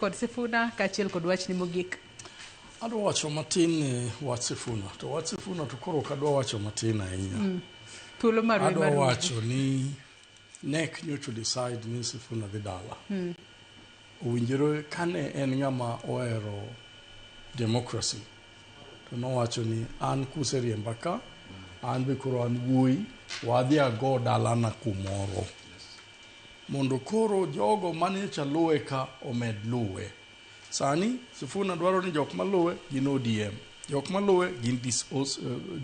Kod Sifuna kaachiel kod wachni mogik. Adwa wacho matin ne wach Sifuna. To wach Sifuna to koro ok adwa wacho matin ahinya. Thuolo marwa Adwa ema rumo. wacho ni NEC nyocha decide ni Sifuna dhi dala. Owinjore kane en ng'ama ohero democracy to nowacho ni an kuseriemba ka an be koro an wuoyi wadhi ago dalana kumoro mondo koro jogo manyocha luwe ka omed luwe. Sani Sifuna dwaro ni jok maluwe gin ODM, jok maluwe gin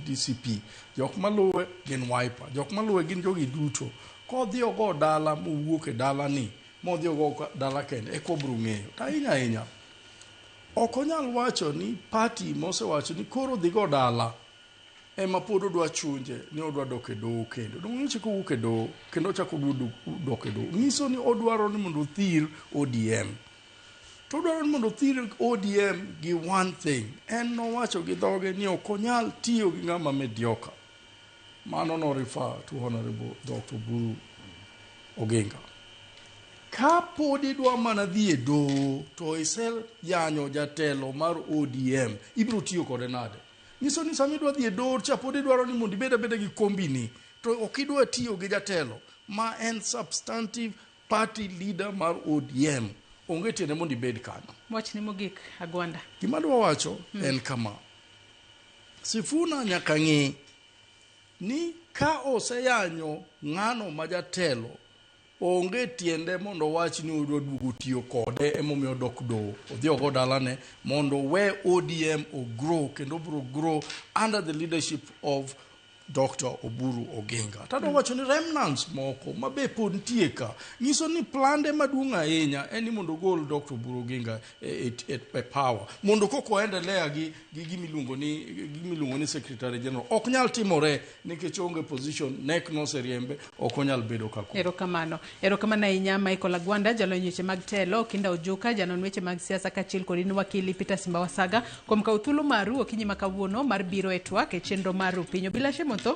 DCP, jok maluwe gin Wiper, jok maluwe gin jogi duto. Kodhi ogo dala mowuok e dala ni modhi ogo dala kende eka obiro ng'eyo. To ahinya ahinya ok onyal wacho ni party mosewacho ni koro dhi go dala ema pod odwa chunje ni odwa dok e doho kendo. Donge nyocha kowuok e doho kendo ochako odwa dok e doho. Nyiso ni odwaro ni mondo othir ODM. To odwaro ni mondo othir ODM gi one thing. En nowacho gi dhoge ni ok onyal tiyo gi ng'ama mediocre. Mano no refer to Honorable Dr. Oburu Oginga. Ka pod idwa mana dhi e doho to iseyanyo jatelo mar ODM, ibiro tiyo kode nade? Nyiso ni sama idwa dhi e doho cha pod idwaro ni mondo ibed abeda gi kombini to ok idwa tiyo gi jatelo ma en substantive party leader mar ODM. Onge tiende mondo ibed kanyo. Wachni mogik, Agwanda. Gima adwa wacho en kama. Sifuna nyaka ng'i ni ka oseyanyo ng'ano ma jatelo onge tiende mondo owach ni odwa duogo tiyo kode emomiyo odok doho odhi ogo dalane mondo owe ODM ogrow kendo obiro grow under the leadership of Dr. Oburu Oginga. Tadwa wacho ni remnants moko ma be pod nitie ka nyiso ni plande maduong' ahinya en ni mondo ogol Dr. Oburu Oginga e power mondo koko endelea gi gimiluongo ni Secretary General ok nyal timore nikech onge position. NEC noseriembe, ok onyal bedo kaka Erokamano. Erokamano ahinya, Michael Agwanda, jalony weche mag telo, Kinda Ojuka, janon weche mag siasa, kaachiel kod in wakili Peter Simba Wasaga, kuom kawo thuolo maru okinyi ma kawuono mar biro e twak e chenro mar Piny. Obilashe mos.